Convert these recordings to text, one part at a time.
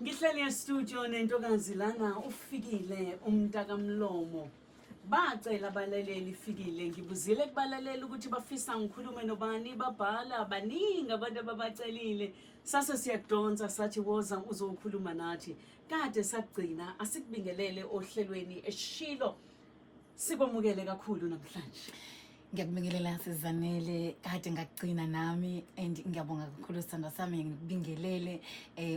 Ngihleli e-studio nentokazi lana, uFikile umntakamlomo. Bacela abalaleli, Fikile, ngibuzile kubalaleli ukuthi bafisa ngikhulume nobani, babhala baningi abantu ababacelile. Sase siyakudonsa, sathi woza uzokhuluma nathi. Kade sakugcina, asikubingelele ohlelweni eshilo. Sikwamukele kakhulu namhlanje. Ngiyakubingelela, Sizanele, kade ngakugcina nami and ngiyabonga kakhulu, sithandwa sami. Ngikubingelele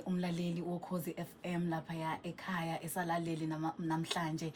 umlaleli woKhozi FM lapha ya ekhaya esalaleli namhlanje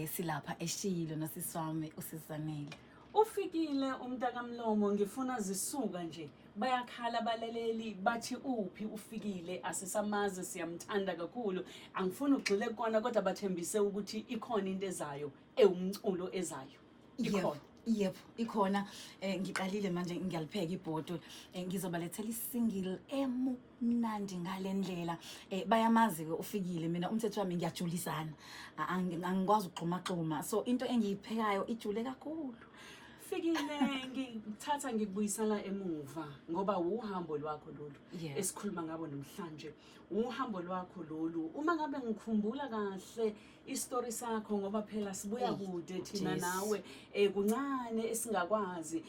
silapha eshilo nosisi wami uSizanele. Ufikile umntakamlomo, ngifuna zisuka nje. Bayakhala abalaleli, bathi uphi uFikile, asisamazi, siyamthanda kakhulu. Angifuni ugxile kukona, kodwa bathembise ukuthi ikhona into ezayo ewumculo ezayo. Ikhona? Yebo, ikhona. Ngiqalile manje, ngiyalipheka ibhodo. Ngizobalethela i-single emnandi ngalendlela. Bayamazi ke uFikile, mina umthetho wami ngiyajulisana. Angikwazi ukugxuma xuma. So into engiyiphekayo ijule kakhulu. Fikile, ngithatha ngikubuyisela emuva ngoba uhambo lwakho lolu esikhuluma ngabo namhlanje. Uhambo lwakho lolu. Uma ngabe ngikhumbula kahle isitori sakho, ngoba phela sibuya kude thina nawe, kuncane esingakwazi.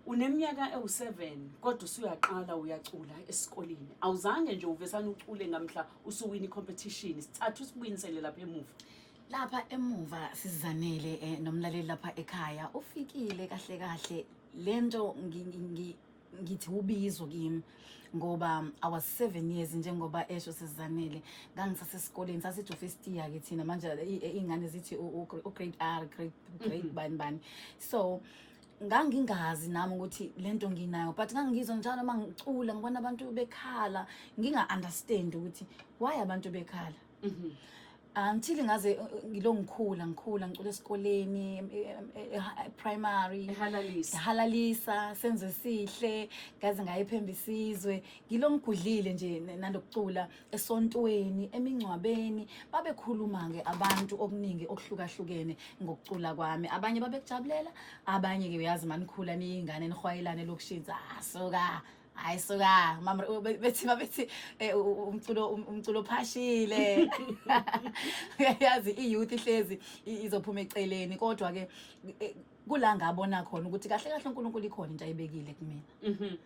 Uneminyaka ewu7 kodwa usuyaqala uyacula esikoleni. Awuzange nje uvesana ucule ngamhla usuwina i-competition. Sithatha usibuyisele lapha emuva. Lapha emuva, Sizanele, nomlaleli lapha ekhaya, uFikile kahle kahle lento ngithi ubizo kimi ngoba I was 7 years, njengoba esho Sizanele, ngangisasesikoleni, sasithi u-first year ke thina manje, iy'ngane zithi u-grade R, grade bani bani. So ngangingazi nami ukuthi lento nginayo, but ngangizwa njalo uma ngicula ngibona abantu bekhala, nginga-understand ukuthi why abantu bekhala until ngaze ngilo ngikhula, ngikhula ngicula esikoleni primary. Ehalalisa. Halalisa, senze sihle, ngaze ngayiphemba isizwe. Ngilo ngigudlile nje nalokucula esontweni, emingcwabeni, babekhuluma ke abantu okuningi okuhlukahlukene ngokucula kwami. Abanye babekujabulela, abanye ke uyazi manikhula niyingane nihwayelane lokushintsha, ah suka, hayi suka mama, bethi babethi umculo phashile, uyayazi i-youth ihlezi izophuma eceleni. Kodwa ke kula ngabona khona ukuthi kahle kahle uNkulunkulu ikhona into ayibekile kumina.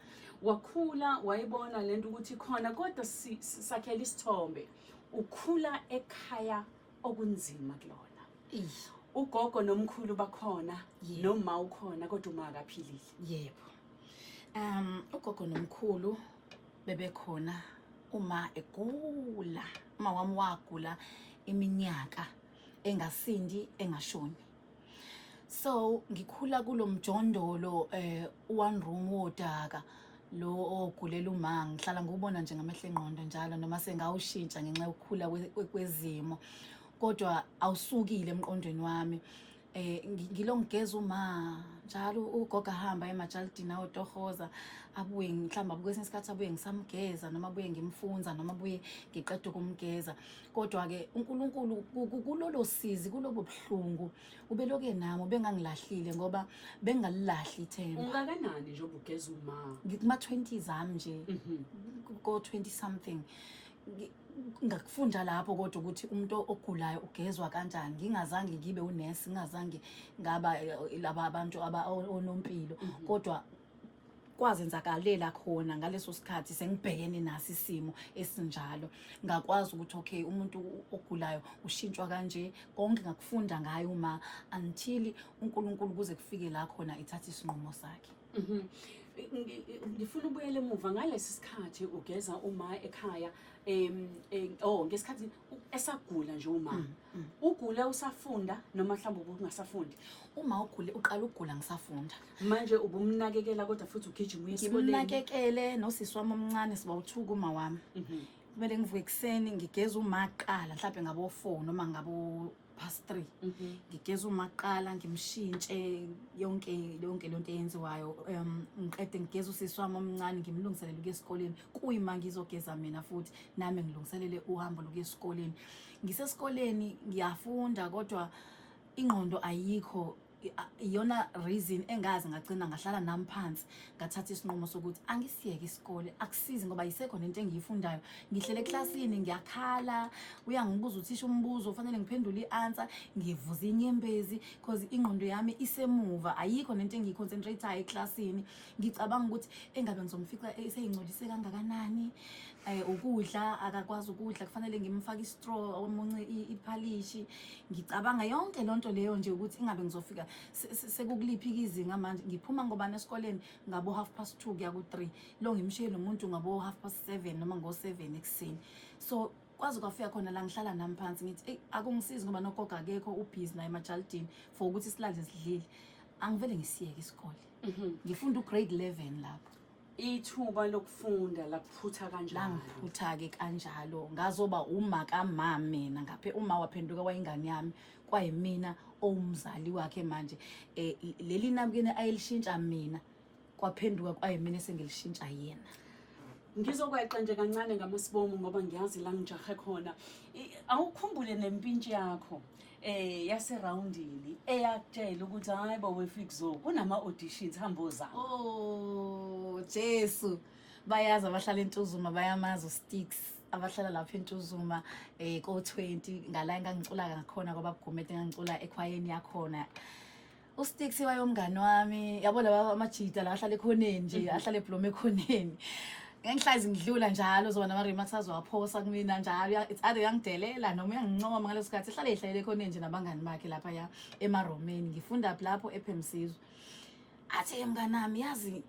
Wakhula wayibona lento ukuthi khona, kodwa sakhela isithombe. Ukhula ekhaya okunzima kulona. Ugogo nomkhulu bakhona, noma ukhona, kodwa uma akaphilile. Yebo, ugogo nomkhulu bebekhona uma egula. Uma wami wagula iminyaka engasindi engashoni. So ngikhula kulo mjondolo, one room wodaka lo ogulela uma, ngihlala ngubona nje ngamehlo engqondo njalo, noma sengawushintsha ngenxa yokukhula kwezimo, kodwa awusukile emqondweni wami. Ngilo ngigeza uma njalo, ugogo ahamba emajalidini ayotohoza, abuye, mhlawumbe abuye kwesinye isikhathi abuye ngisamgeza, noma abuye ngimfunza, noma abuye ngiqeda ukumgeza. Kodwa-ke uNkulunkulu kulolo sizi, kulobo buhlungu, ubeloke nami, ubengangilahlile ngoba bengalilahli ithemba. Ungakanani nje ubugeza uma? Ngikuma-20s ami nje, ko-20 something. Ngakufunda lapho kodwa ukuthi umuntu ogulayo ugezwa kanjani, ngingazange ngibe unesi, ngingazange ngaba laba abantu onompilo, kodwa kwazenzakalela khona ngaleso sikhathi sengibhekene naso isimo esinjalo, ngakwazi ukuthi okay, umuntu ogulayo ushintshwa kanje. Konke ngakufunda ngayo uma until uNkulunkulu kuze kufike la khona ithatha isinqumo sakhe. Ngifuna ubuyele emuva ngalesi sikhathi ugeza uma ekhaya, oh, ngesikhathi esagula nje uma. Ugule usafunda noma mhlawumbe ubungasafundi? Uma ugule, uqala ukugula ngisafunda. Manje ubumnakekela kodwa futhi ugijima uye esikoleni? Ngimnakekele nosisi wami omncane, siba uthuka uma wami. Kumele ngivuke ekuseni ngigeze uma kuqala, mhlawumbe ngabo 4 noma ngabo past 3. Ngigeza uma kuqala, ngimshintshe, yonke yonke lonto eyenziwayo, ngiqede ngigeza usisi wami omncane, ngimlungiselele ukuya esikoleni, kuyima ngizogeza mina futhi nami ngilungiselele uhambo lokuya esikoleni. Ngisesikoleni ngiyafunda, kodwa ingqondo ayikho. Iyona reason engazi ngagcina ngahlala nami phansi, ngathatha isinqumo sokuthi angisiyeke isikole, akusizi ngoba yisekho nento engiyifundayo. Ngihlele eklasini ngiyakhala, uyangibuza uthisha umbuzo, ufanele ngiphendule i-answer, ngivuza inyembezi because ingqondo yami isemuva, ayikho nento engiyiconcentrate-ayo eklasini. Ngicabanga ukuthi engabe ngizomfica eseyingcolise kangakanani, ukudla akakwazi ukudla, kufanele ngimfake i-straw, amunce iphalishi. Ngicabanga yonke lonto leyo nje ukuthi ingabe ngizofika sekukuliphi izinga manje. Ngiphuma ngobani esikoleni? Ngabo 2:30 kuya ku-3, lo ngimshiye lo muntu ngabo 7:30 noma ngo-7 ekuseni. So kwaze kwafika khona la ngihlala nami phansi, ngithi eyi, akungisizi ngoba nogogo akekho, ubhizi naye emajalidini, for ukuthi silale sidlile, angivele ngisiyeke isikole. Ngifunda ugrade 11 lapho. Ithuba lokufunda lakuphutha kanjalo? Langiphutha-ke kanjalo, ngazoba uma kama mina ngaphe uma waphenduka wayingane yami, kwayimina owumzali wakhe manje. Leli nabukene ayelishintsha mina, kwaphenduka kwayimina esengilishintsha yena. Ngizokweqa nje kancane ngamasibomu ngoba ngiyazi la ngijahe khona. Awukhumbule nempintshi yakho yaserawundini eyakutshela ukuthi hayi bo weFikzo, kunama auditions, hamba ozama. Oh Jesu, bayazi abahlala eNtuzuma, bayamazi uSticks, abahlala lapha eNtuzuma ko 20 ngala engangicula ngakhona kwabaGumede, engangicula ekhwayeni yakhona. USticks wayomngani wami, yabo laba amajita la ahlala ekhoneni nje, ahlala eblome ekhoneni. Ngihlezi ngidlula njalo, uzoba nama-remarks azowaphosa kumina njalo. It's either uyangidelela noma uyangincoma ngaleso sikhathi. Ehlale ehlalele ekhoneni nje nabangani bakhe laphaya emaromeni. Ngifunda lapho ePhemsizwe. Athi, mnganami, yazi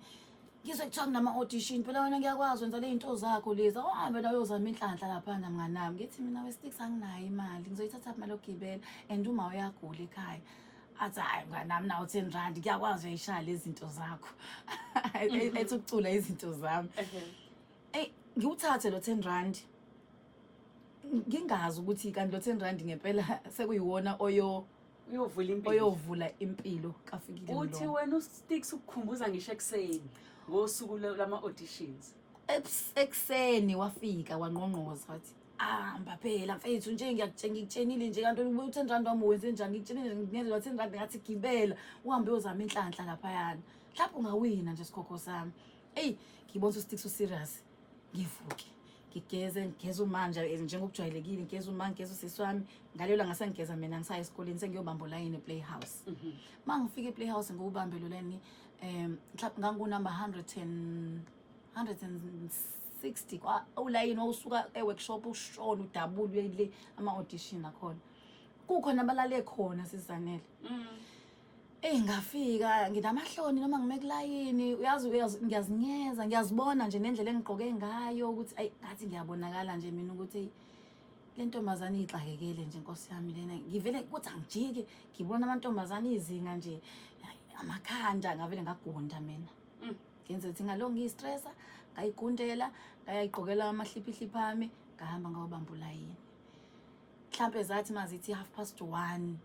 ngizwe kuthiwa kunama-audition, phela wena ngiyakwazi wenza le y'nto zakho lezi, awuhambe nawe uyozama inhlanhla laphana mnganami. Ngithi mina, weSticks, anginayo imali, ngizoyithatha imali yokugibela and uma uyagula ekhaya. Athi, hhayi mnganami, nawo R10, kuyakwazi uyayishaya lezi zinto zakho. Ethi ukucula izinto zami. Eyi, ngiwuthathe lo R10, ngingazi ukuthi kanti lo R10 ngempela sekuyiwona oyo uyovula impilo, oyovula impilo kaFikile Uthi Mlomo. wena uSticks ukukhumbuza ngisho ekuseni ngosuku lama-auditions. Ekuseni wafika wangqongqoza, wathi, hamba phela mfethu nje, ngikutshenile nje, kanti ubuye u-R10 wami wenze njani? Ngikutshenile nje, ngingenzelwa R10, ngathi gibela uhambe uyozama inhlanhla laphayana, mhlawumbe ungawina nje, sikhokho sami. Eyi, ngibona ukuthi uSticks userious. Ngivuke ngigeze, ngigeze umanje njengokujwayelekile, ngigeze uma, ngigeze usisi wami. Ngaleyo langa sengigeza mina, ngisaya esikoleni, sengiyobamba ulayini e-Playhouse. Uma ngifika e-Playhouse ngiwubambe lo layini, mhlawumbe ngangunumber 100 and 160 kwa ulayini wawusuka e-workshop ushona udabule uye le ama-audition akhona, kukhona abalale khona, sizanele. Eyi, ngafika nginamahloni noma ngime kulayini, uyazi ngiyazinyeza, ngiyazibona nje nendlela engigqoke ngayo ukuthi ayi, ngathi ngiyabonakala nje mina ukuthi eyi, le ntombazane iyixakekele nje, nkosi yami lena. Ngivele kuthi angijike, ngibona amantombazane izinga nje, ayi, amakhanda, ngavele ngagunda mina. Ngenze ukuthi ngalo ngiyistressa, ngayigundela, ngayayigqokela amahliphihliphi ami, ngahamba ngawubamba ulayini. Mhlampe zathi mazithi 1:30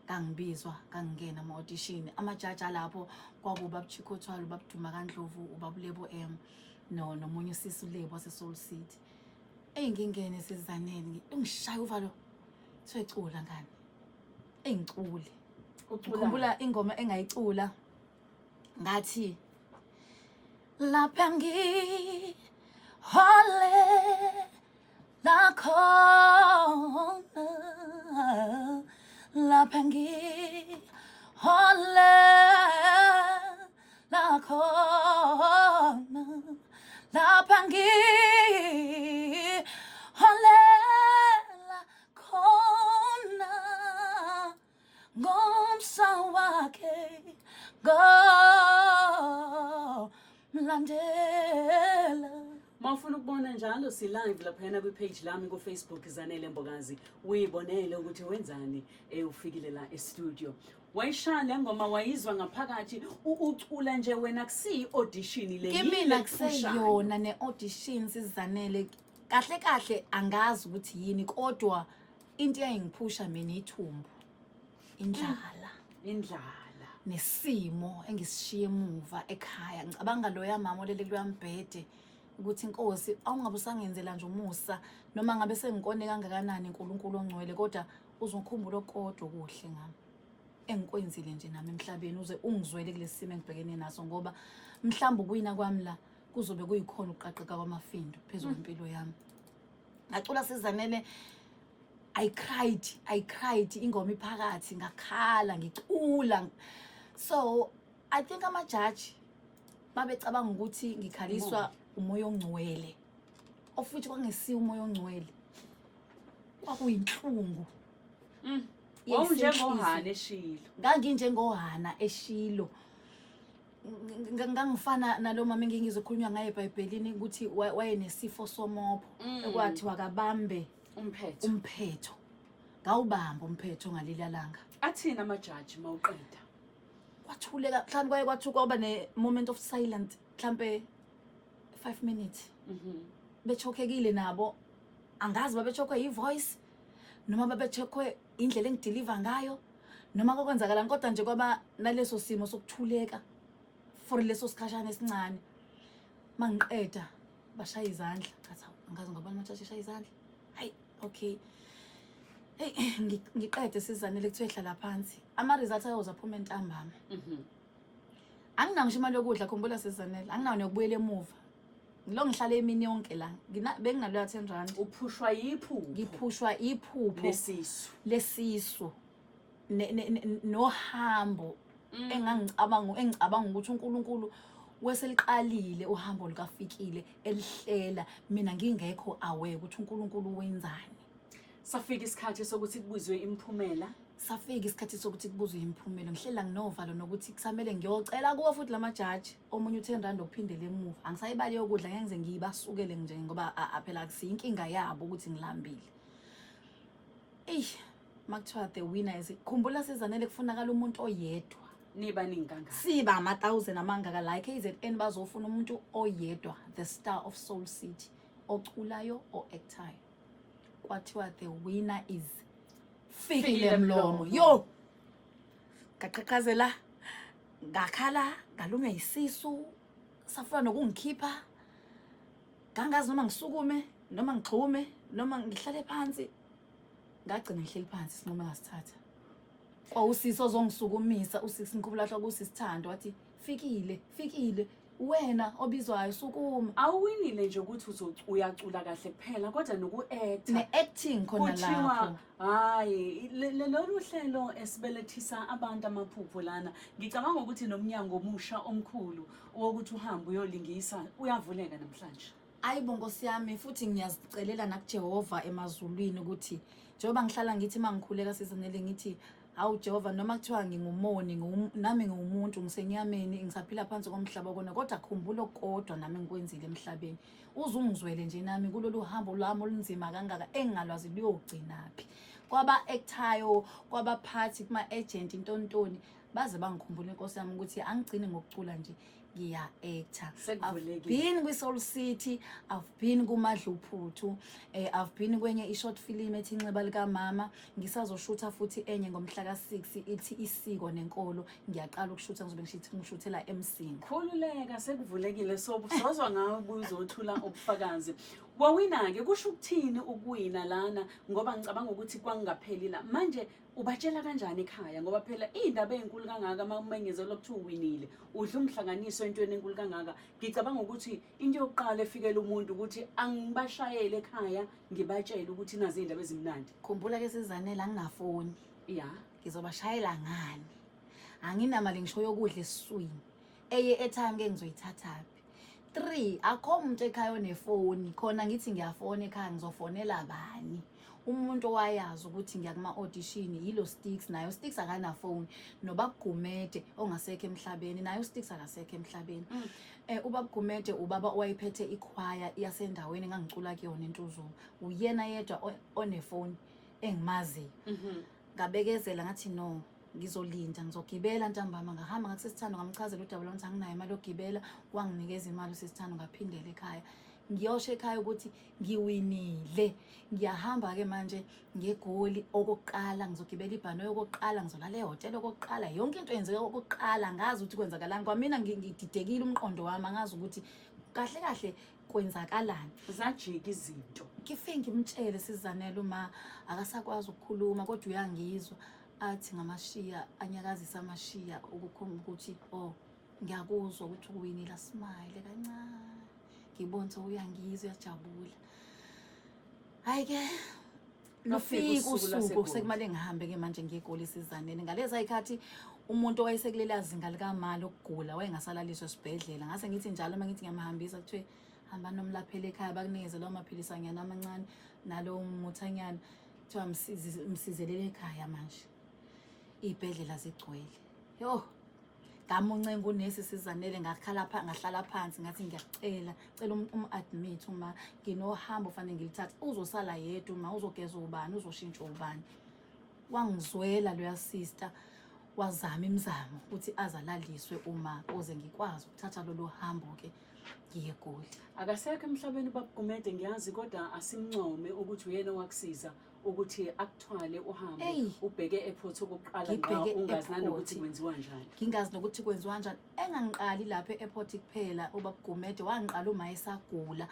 ngangibizwa, ngangingena ama-audition. Amajaji alapho kwakuba Chico Thwala, ubaba kaNdlovu, ubaba Lebo M, no nomunye usisi uLebo wase-Soul City. Eyi, ngingene sizanele, ungishaya uvalo, soyicula ngani, engicule. Ngikhumbula ingoma engayicula, ngathi lapha ngihole lakhona, lapha ngihole lakhona, lapha ngiholela khona ngomsa wakhe ngomlandela. Mawufuna ukubona njalo, si-live laphayana kwi-page lami ku-Facebook, Zanele Mbokazi, uyibonele ukuthi wenzani ufikile la e-studio. Wayishaya le ngoma, wayizwa ngaphakathi, ucula nje wena, kusiyi-audition le? Kimina yini ekuphushayo? Kuseyona ne-audition, sizanele, kahle kahle angazi ukuthi yini, kodwa into eyayingiphusha mina ithumbu, indlala. Indlala. Nesimo engisishiye emuva ekhaya. Ngicabanga loya mama olele kuloya mbhede ukuthi inkosi awungabe usangenzela nje umusa, noma ngabe sengikone kangakanani, uNkulunkulu ongcwele, kodwa uzokhumbula okodwa okuhle ngami. engikwenzile nje nami emhlabeni, uze ungizwele kulesi simo engibhekene naso, ngoba mhlawumbe ukuwina kwami la kuzobe kuyikhona ukuqaqeka kwamafindo phezu kwempilo yami. Ngacula Sizanele, I cried, I cried, ingoma iphakathi, ngakhala ngicula. So I think amajaji babecabanga ukuthi ngikhaliswa umoya ongcwele, ofuthi kwangesiwo umoya ongcwele, kwakuyinhlungu. WawunjengoHana eShilo. NganginjengoHana eShilo. Ngangifana nalo mama engingizokhulunywa ngaye eBhayibhelini ukuthi wayenesifo somopho, ekwathiwa kabambe umphetho. Umphetho. Ngawubamba umphetho ngaleliya langa. Athini amajaji mawuqeda? Kwathuleka, mhlawumbe kwaye kwathuka, kwaba ne-moment of silent, mhlampe 5 minutes. Bechokhekile nabo, angazi babechokhwe yi-voice noma babechokhwe indlela engideliver ngayo noma kokwenzakalani, kodwa nje kwaba naleso simo sokuthuleka for leso sikhashana esincane. Mangiqeda bashaya izandla, ngathi hawu, angazi ngobani amajaji eshaya izandla. Hayi, okay, hey, ngiqede Sizanele, kuthiwe hlala phansi, ama-results ayoze aphuma entambama. Anginayo ngisho imali yokudla, khumbula Sizanele, anginayo nokubuyela emuva, ngilo ngihlala emini yonke la. Benginaloya 10 rand. Uphushwa yiphupho. Ngiphushwa iphupho lesisu. Lesisu nohambo engicabanga ukuthi uNkulunkulu weseliqalile uhambo lukaFikile elihlela, mina ngingekho aware ukuthi uNkulunkulu wenzani. Safika isikhathi sokuthi kubuzwe imiphumela. Safika isikhathi sokuthi kubuzwe imiphumela. Ngihlela nginovalo nokuthi kusamele ngiyocela kuwo futhi lamajaji omunye u-10 rand okuphindela emuva. Angisayibali yokudla, ngeke ngize ngiyibasukele nje, ngoba phela akusiyo inkinga yabo ukuthi ngilambile. Eyi, makuthiwa the winner is, khumbula Sizanele, kufunakala umuntu oyedwa. Nibaningi kangaka. Siba ama-thousand amangaka la e-KZN, bazofuna umuntu oyedwa, the star of Soul City, oculayo, o-actayo. Kwathiwa the winner is Fikile Fikile Mlomo. Mlomo. Yo, ngaqhaqhazela, ngakhala, ngalunywa isisu, safuna nokungikhipha. Ngangazi noma ngisukume noma ngixhume noma ngihlale phansi. Ngagcina ngihleli phansi, isinqumo engasithatha kwawusisi ozongisukumisa, usisi ngikhumbula kusisithando, wathi, "Fikile, Fikile, wena obizwayo, sukuma." Awuwinile nje ukuthi uyacula kahle kuphela, kodwa noku-acta. Ne-acting khona Kuthiwa lapho. Hayi, lolu hlelo esibelethisa abantu amaphupho lana, ngicabanga ukuthi nomnyango omusha omkhulu wokuthi uhambe uyolingisa uyavuleka namhlanje. Ayi bo, Nkosi yami, futhi ngiyazicelela nakuJehova emazulwini ukuthi njengoba ngihlala ngithi uma ngikhuleka Sizanele, ngithi, "Hawu Jehova, noma kuthiwa ngingumoni, nami ngiwumuntu, ngisenyameni, ngisaphila phansi komhlaba kona, kodwa khumbula okukodwa nami engikwenzile emhlabeni, uze ungizwele nje nami kulolu hambo lwami olunzima kangaka engingalwazi luyogcinaphi." Kwaba-actayo, kwabaphathi, kuma-agent, intontoni, baze bangikhumbula, inkosi yami, ukuthi angigcini ngokucula nje, ngiya-acta. I've Sekuvulekile. been kwi-Soul City, I've been kuMadluphuthu, I've been kwenye i-short film ethi Inxeba Likamama. Ngisazoshutha futhi enye ngomhla ka-6, ithi Isiko Nenkolo. Ngiyaqala ukushutha, ngizobe ngishuthela eMsinga. Khululeka, sekuvulekile, so sozwa ngawe buzothula ubufakazi. Wawina-ke, kusho ukuthini ukuwina lana? Ngoba ngicabanga ukuthi kwangapheli la. Manje ubatshela kanjani ekhaya? Ngoba phela iy'ndaba ey'nkulu kangaka, uma umenyezelwa kuthiwa uwinile, udla umhlanganiso entweni enkulu kangaka. Ngicabanga ukuthi into yokuqala efikela umuntu ukuthi angibashayele ekhaya, ngibatshele ukuthi nazi iy'ndaba ezimnandi. Khumbula-ke Sizanele, anginafoni. Ngizobashayela ngani? Anginamali ngisho yokudla esiswini. Eye airtime ke ngizoyithathaphi? 3, akho umuntu ekhaya onefoni khona. Ngithi ngiyafona ekhaya, ngizofonela bani? Umuntu owayazi ukuthi ngiya kuma-audition yilo Sticks, nayo Sticks akanafoni, noBabugumede ongasekho emhlabeni, naye uSticks akasekho emhlabeni. Ubaba Gumede ubaba owayephethe ikhwaya yasendaweni engangicula kuyona eNtuzuma, uyena yedwa onefoni engimaziyo. Ngabekezela, ngathi no, ngizolinda, ngizogibela ntambama. Ngahamba ngakusisithando, ngamchazela udaba lwami ukuthi anginayo imali yokugibela. Wanginikeza imali usisithando, ngaphindela ekhaya, ngiyosho ekhaya ukuthi ngiwinile. Ngiyahamba-ke manje ngeGoli okokuqala, ngizogibela ibhanoyi okokuqala, ngizolala ehhotela okokuqala, yonke into yenzeka okokuqala. Ngazi ukuthi kwenzakalani kwamina, ngididekile umqondo wami, angazi ukuthi kahle kahle kwenzakalani. Zajika izinto. Ngifike ngimtshele Sizanele, uma akasakwazi ukukhuluma kodwa uyangizwa. Athi ngamashiya, anyakazise amashiya ukukhomba ukuthi oh ngiyakuzwa ukuthi uwinile, asmile kancane. Ngibona ukuthi uyangizwa, uyajabula. Hayi ke, Lwafika lufika usuku usuku lwaseGoli. sekumele ngihambe ke manje ngiye eGoli sizanele. Ngaleza ikhathi umuntu owayesekuleli zinga likamali okugula wayengasalaliswa esibhedlela. Ngase ngithi njalo uma ngithi ngiyamhambisa kuthiwe hamba nomlaphela ekhaya, bakunikeze lawo maphilisi anyana amancane nalowo muthanyana, kuthiwa msizelele ekhaya manje, iy'bhedlela zigcwele. Yo, ngamuncenga unesi sizanele, ngakhala ngahlala phansi, ngathi ngiyacela, cela um-admit uma nginohambo fanele ngilithathe, uzosala yedwa uma uzogeza ubani, uzoshintsha ubani. Wangizwela loya sister, wazama imizamo ukuthi azalaliswe uma kuze ngikwazi ukuthatha lolu hambo ke ngiye eGoli. Akasekho emhlabeni ubaba Gumede, ngiyazi, kodwa asimncome ukuthi uyena owakusiza ukuthi akuthwale uhambe Eyi. ubheke e-airport okokuqala ngqa, Ngibheke ungazi nanokuthi e-airport. kwenziwa njani. Ngingazi nokuthi kwenziwa kanjani. Engangiqali lapha e-airport kuphela ubaba Gumede, wangiqala uma esagula,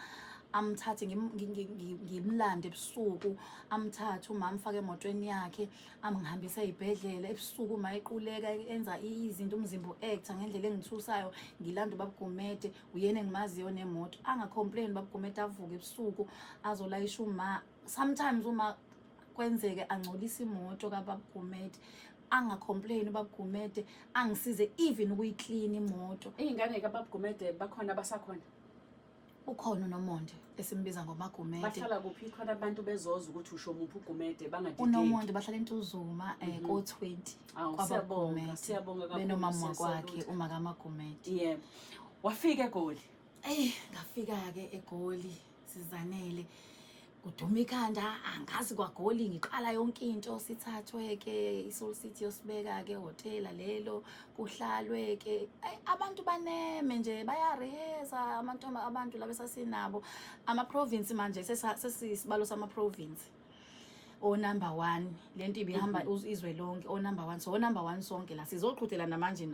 amthathe ngimlande ebusuku, amthathe uma amfake emotweni yakhe, amngihambise ey'bhedlela ebusuku uma equleka enza izinto, umzimba u-actor ngendlela engithusayo. Ngilanda ubaba Gumede, uyena engimaziyo nemoto, angacomplain ubaba Gumede, avuke ebusuku azolayisha uma. Sometimes uma kwenzeke angcolisa imoto kababa Gumede, angacomplain ubaba Gumede, angisize even ukuyiclean imoto. Iy'ngane kababa Gumede bakhona, abasakhona? Ukhona uNomonde esimbiza ngoMagumede. Bahlala kuphi? Khona abantu bezoza ukuthi usho muphi uGumede, bangadideki. UNomonde bahlala eNtuzuma, ko-20. Awu, Kwaba siyabonga, Gumede. siyabonga kakhulu, Benomama wakwakhe siyasalutha. uMakaMagumede. Yebo, wafika eGoli. Eyi, ngafika-ke eGoli sizanele, kuduma ikhanda, angazi kwaGoli, ngiqala yonke into. Sithathwe-ke i-Soul City yosibeka-ke ehhotela lelo, kuhlalwe-ke. Eyi, abantu baneme nje, bayareheza abantu laba esasinabo, ama-province manje sesisibalo sama-province o-number 1, lento ibihamba izwe lonke, o-number 1, so o-number 1 sonke la sizoqhudelana manje.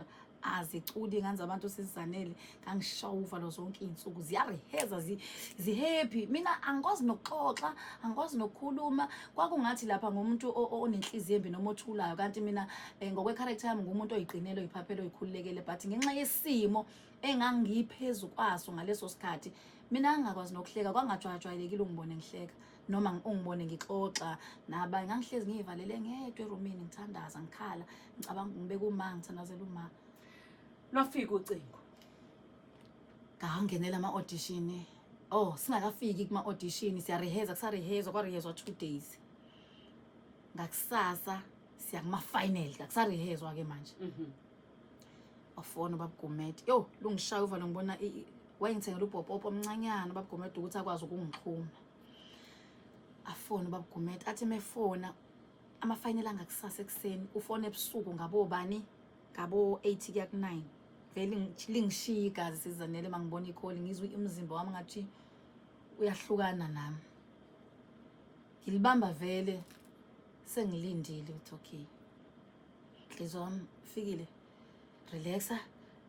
Aziculi ingane zabantu sizanele, ngangishaya uvalo zonke iy'nsuku, ziyareheza, zi-happy, mina angikwazi nokuxoxa, angikwazi nokukhuluma. Kwakungathi lapha ngumuntu onenhliziyo embi noma othulayo, kanti mina ngokwe-character yami ngumuntu oyiqinele, oyiphaphele, oyikhululekele, but ngenxa yesimo engangiphezu kwaso ngaleso sikhathi mina ngingakwazi nokuhleka. Kwangajwayejwayelekile ungibone ngihleka noma ungibone ngixoxa nabanye. Ngangihlezi ngiyivalele ngedwa erumini, ngithandaza, ngikhala, ngicabanga ngibeka uma ngithandazela uma. Lwafika ucingo. Ngangenela ama-audition. Oh, singakafiki kuma-audition, siyareheza, kusarehezwa, kwarehezwa 2 days, ngakusasa siya kuma-final, kakusarehezwa-ke manje. Wafona ubaba Gumede, yo, lungishaya uvalo, ngibona wayengithengela ubhopopo omncanyana ubaba Gumede ukuthi akwazi ukungixhuma. Afone ubaba Gumede, athi mefona ama-final angakusasa ekuseni, ufone ebusuku ngabobani, ngabo 8 kuya ku-9. Vele lingishiya igazi sizanele uma ngibona ikholi, ngizwe umzimba wami ngathi uyahlukana nami. Ngilibamba vele sengilindile ukuthi okay, nhliziyo wami fikile, relaxa,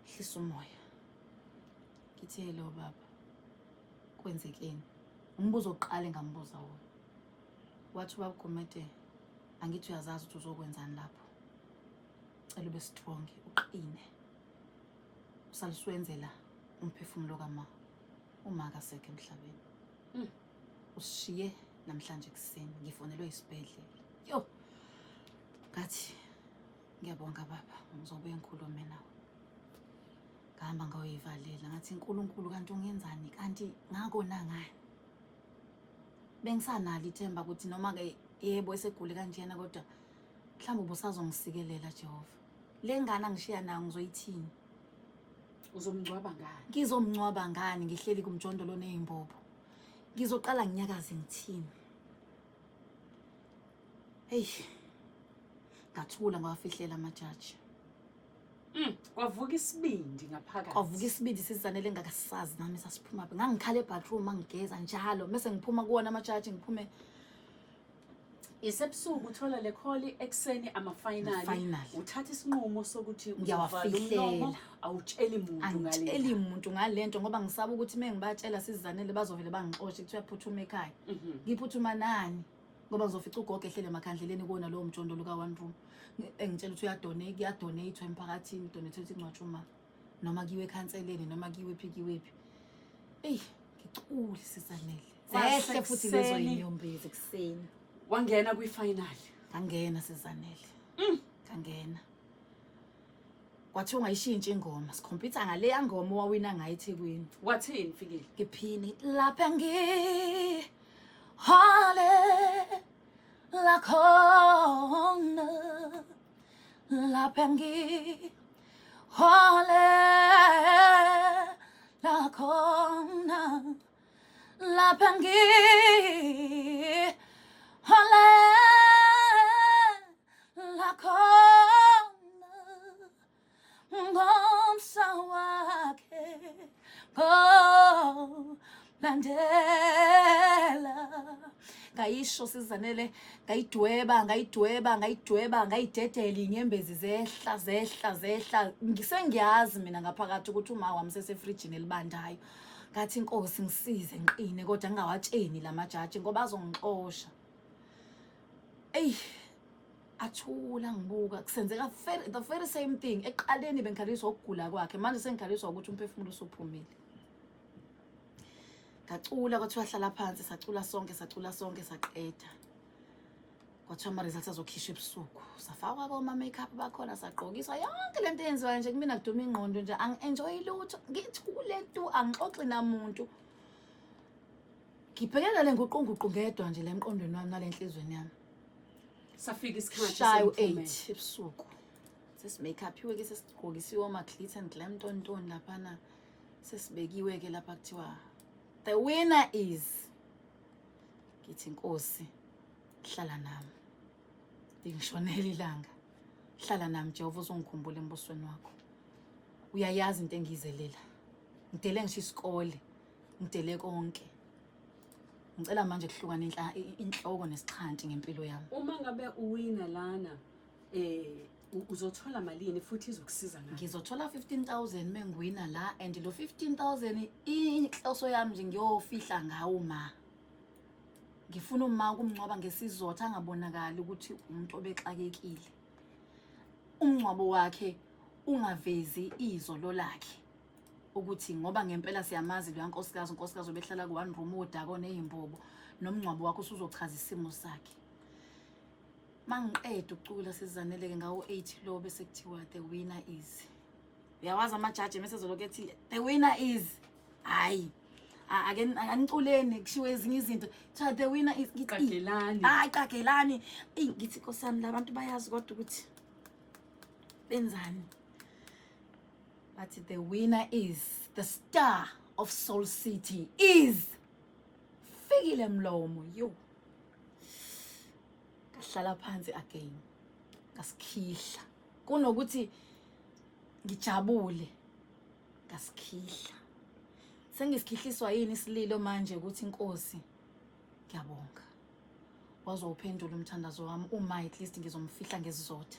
hlisa umoya. Ngithi hello baba, kwenzekeni? Umbuzo oqala engambuza wona, wathi ubaba Gumede, angithi uyazazi ukuthi uzokwenzani lapho, cela ube strong, uqine, usaluswenzela umphefumulo kama, uma akasekho emhlabeni. Usishiye namhlanje ekuseni, ngifonelwe isibhedlela. Yo, ngathi ngiyabonga baba, ngizobuye ngikhulume nawe. Ngahamba ngayoyivalela, ngathi uNkulunkulu kanti ungenzani, kanti ngakona ngani? Bengisanalo ithemba ukuthi noma ke yebo esegule kanjena, kodwa mhlawumbe ubusazongisikelela Jehova. Le ngane angishiya nayo ngizoyithini? Uzomngcwaba ngani? Ngizomngcwaba ngani ngihleli kumjondolo nezimbobo? Ngizoqala nginyakaze ngithini? Hey, ngathula, ngawafihlela amajaji. Kwavuka isibindi ngaphakathi. Kwavuka isibindi sizanele engakasazi nami sasiphuma phi. Ngangikhala ebathroom mangigeza njalo, mase ngiphuma kuwona amajaji ngiphume. Isebusuku uthola le call, ekuseni ama-final. Ama-final. Uthatha isinqumo sokuthi uzovala Ngiyawafihlela. umlomo, awutsheli muntu ngale. Angitsheli muntu ngalento ngoba ngisaba ukuthi uma ngibatshela sizanele bazovele bangixoshe, kuthiwa phuthuma ekhaya. Ngiphuthuma nani? Ngoba ngizofica ugogo ehlele emakhandleleni kuwona lowo mjondolo ka-one room, engitshela ukuthi uyadonate, kuyadonate emphakathini, donate ukuthi kungcwatshwe uma, noma kuyiwe ekhanseleni, noma kuyiwe phi, kuyiwe phi. Eyi, ngicule sisanele. Zehle futhi lezo Kwasekuseni. yinyembezi ekuseni. Wangena kwi-final. Ngangena sizanele. Ngangena. Kwathiwa ungayishintshi ingoma, sikhompyutha ngaleya ngoma owawina ngayo eThekwini. Wathini Fikile? Ngiphini lapha ngihole lakhona, lapha ngihole lakhona, lapha ngihole lakhona, ngomsa wakhe ngolandela. Ngayisho sizanele, ngayidweba, ngayidweba, ngayidweba, ngayidedela, inyembezi zehla, zehla, zehla. Ngisengiyazi mina ngaphakathi ukuthi uma wami sesefrijini elibandayo. Ngathi inkosi ngisize ngiqine, kodwa ngingawatsheni lamajaji ngoba azongixosha. Eyi, athula ngibuka kusenzeka the very same thing. Ekuqaleni bengikhaliswa ukugula kwakhe, manje sengikhaliswa ukuthi umphefumulo usuphumile. Ngacula, kwathiwa hlala phansi, sacula sonke, sacula sonke, saqeda. Kwathiwa ama-results azokhishwa ebusuku. Safakwa koma-makeup bakhona, sagqokiswa yonke lento eyenziwayo nje. Kumina kuduma ingqondo nje, angi-enjoyi lutho, ngithule tu, angixoxi namuntu. Ngibhekene nale nguqunguqu ngedwa nje la emqondweni wami nale nhlizweni yami. Safika isikhathi Shayo semphumela. 8 ebusuku. Sesi-make-up-iwe ke, sesigqokisiwe oma-glitter and glam ntontoni laphana. Sesibekiwe ke lapha, kuthiwa the winner is. Ngithi inkosi hlala nami. Ngishonela ilanga. Hlala nami Jehova, uzongikhumbula embusweni wakho. Uyayazi into engiyizelela. Ngidele ngisho isikole. Ngidele konke. Ngicela manje kuhlukane inhloko nesixhanti ngempilo yami. Uma ngabe uwina lana, uzothola malini futhi izokusiza ngani? Ngizothola 15,000 mengiwina la, and lo 15,000 inhloso yami nje ngiyofihla ngawo ma. Ngifuna uma ukumngcwaba ngesizotha, angabonakali ukuthi umuntu obexakekile. Umngcwabo wakhe ungavezi izolo lakhe, ukuthi ngoba ngempela siyamazi loya nkosikazi, unkosikazi obehlala ku-one room wodaka oney'mbobo, nomngcwabo wakhe usuzochaza isimo sakhe. Mangiqeda ukucula sizaneleke ngawo-8 lo, bese kuthiwa the winner is. Uyawazi amajaji mese ezolokhu ethi the winner is. Hhayi, ake aniculeni, kushiwo ezinye izinto, kuthiwa the winner is. Ngithi, Qagelani. Hayi, qagelani. Eyi, ngithi nkosi yami, labantu bayazi kodwa ukuthi benzani. Bathi the winner is the star of Soul City is Fikile Mlomo. Yo, ngahlala phansi again, ngasikhihla. Kunokuthi ngijabule, ngasikhihla. Sengisikhihliswa yini isililo manje ukuthi inkosi ngiyabonga, wazowuphendula umthandazo wami. Uma at least ngizomfihla ngesizotha,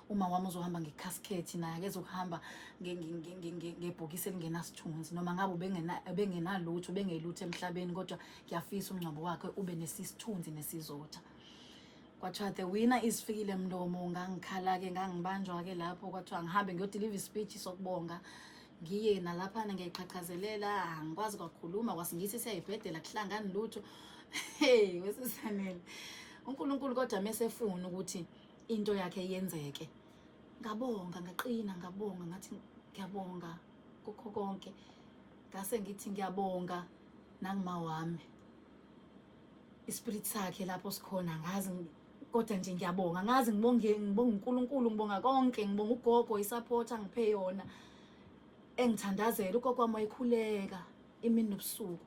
uma wami uzohamba nge-casket, naye akezokuhamba ngebhokisi elingenasithunzi, noma ngabe ubengenalutho, ubengelutho emhlabeni, kodwa ngiyafisa umngcwabo wakhe ube nesisithunzi nesizotha. Kwathiwa the winner is Fikile Mlomo. Ngangikhala-ke, ngangibanjwa-ke lapho, kwathiwa ngihambe ngiyodiliva ispeech sokubonga. Ngiye nalaphana, ngiyayiqhaqhazelela, angikwazi kwakhuluma, kwasingithi siyayibhedela, kuhlangani lutho. Hey, wesisanele uNkulunkulu, kodwa mesefuna ukuthi into yakhe yenzeke. Ngabonga, ngaqina, ngabonga, ngathi ngiyabonga kukho konke. Ngase ngithi ngiyabonga nangima wami, ispirit sakhe lapho sikhona, ngazi kodwa nje ngiyabonga, ngazi ngibonge, ngibonga uNkulunkulu, ngibonga konke, ngibonga ugogo, isupport angiphe yona, engithandazela. Ugogo wami wayekhuleka imini nobusuku.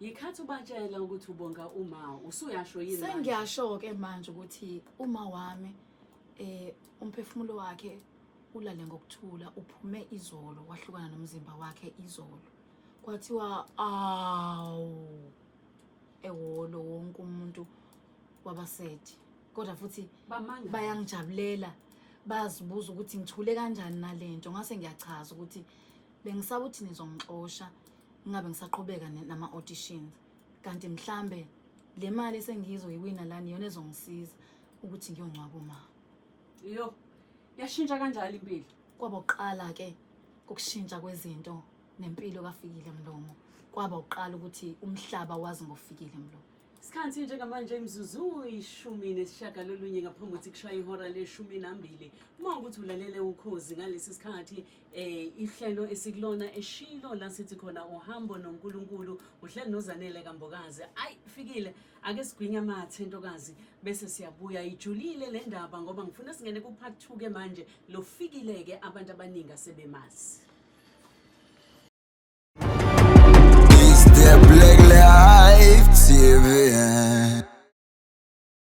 Yikhathi ubatshela ukuthi ubonga uma usuyasho yini manje? Sengiyasho-ke manje ukuthi uma wami, umphefumulo wakhe ulale ngokuthula, uphume izolo, wahlukana nomzimba wakhe izolo. Kwathiwa awu, ehholo wonke umuntu wabasethi, kodwa futhi Bamangala. Bayangijabulela, bazibuza ukuthi ngithule kanjani nalento. Ngase ngiyachaza ukuthi bengisaba ukuthi nizongixosha, ngingabe ngisaqhubeka nama-auditions, kanti mhlambe Le mali esengizoyiwina lana iyona ezongisiza ukuthi ngiyongcwaba uma. Yo, yashintsha kanjalo impilo. Kwaba uqala ke ukushintsha kwezinto nempilo kaFikile Mlomo. Kwaba uqala ukuthi umhlaba wazi ngoFikile Mlomo. Isikhathi njengamanje imizuzu 19 ngaphambi kokuthi kushaye ihora le-12. Uma ukuthi ulalele Ukhozi ngalesi sikhathi, ihlelo esikulona eshilo la sithi khona uhambo noNkulunkulu, uhleli noZanele kaMbokazi. Ayi Fikile, ake sigwinye amathe ntokazi bese siyabuya. Ijulile le ndaba ngoba ngifuna singene ku part 2 ke manje. Lo Fikile ke abantu abaningi asebemazi.